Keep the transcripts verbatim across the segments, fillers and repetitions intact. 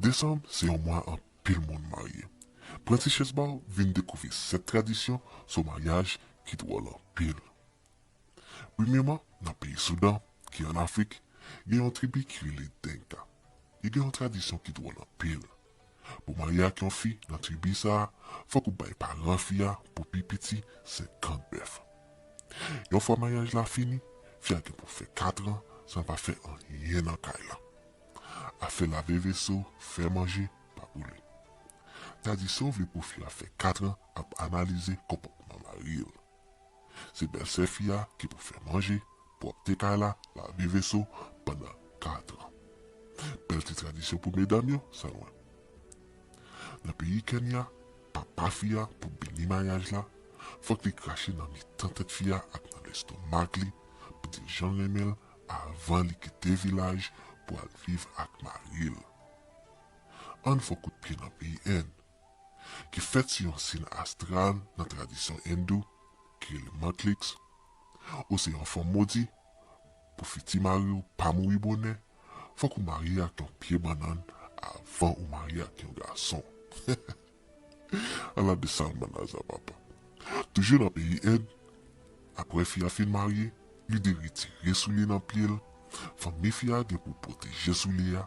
Desanm se yon mwa anpil moun marye. Pran ti chèz ba w, vin dekouvri sèt tradisyon sou maryaj ki dwòl anpil. Premyèman, nan peyi Soudan, ki ann Afrik, gen yon tribi ki rele Denka. Yo gen yon tradisyon ki dwòl anpil. Pou w marye ak yon fi nan tribi sa a, fòk ou bay paran fi a pou pi piti senkant bèf. Yon fwa maryaj la fini, fi a gen pou fè katran san pa fè anyen nan kay la. Afè lave veso, fè manje, pa boule. Tradisyon vle pou fi a fè katran ap analize konpòtman mari l. Se bèlsè fi a ki pou fè manje, pwòpte kay la, lave veso pandan katran. Bèl ti tradisyon pou medam yo, sa lwen. Nan peyi Kenya, papa fi a pou beni maryaj la, fòk li krache nan mitan tèt fi a ak nan lestomak li pou di l jan l renmen l avan li kite vilaj pou al viv ak mari l. Ann fè yon kout pye nan peyi End, ki fèt sou yon siy astral nan tradisyon endou ki rele Manklix, ou se yon fanm modi, pou fiti mari w pa mouri bonè, fòk ou marye ak yon pye bannann avan ou marye ak yon gason. Ala de salmanaza, papa. Toujou nan peyi End, apre fi a fin marye, li dwe retire soulye nan pye l. Fanmi fi a gen pou pwoteje soulye a.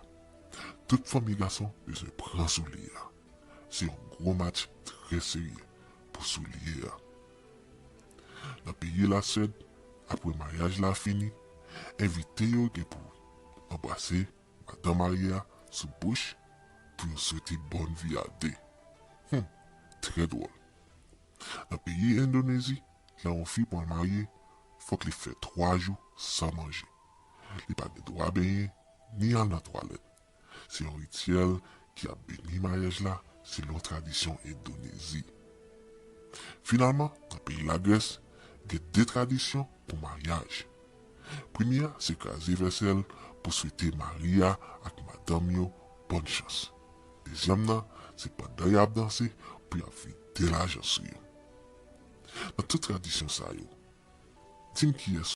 Tout fanmi gason bezwen pran soulye a. Se yon gwo match trè serye pou soulye a. Nan peyi Laswèd, apre maryaj la fini, envite yo gen pou anbrase madanm marye a sou bouch pou yo swete bòn vi a de. Hum, trè dwòl. Nan peyi Endonezi, lè yon fi pral marye, fòk li fè twa jou san manje. Li pa gen dwa benyen, ni al nan twalèt. Se yon rityèl ki ap beni maryaj la selon tradisyon Endonezi. Finalman, nan peyi Lagrès, gen de tradisyon pou maryaj. Premye a se kraze vèsèl pou swete mari a ak madanm yo bòn chans. Dezyèm nan se pandan y ap danse pou y ap vide lajan sou yo. Nan tout tradisyon sa yo, di m kiyès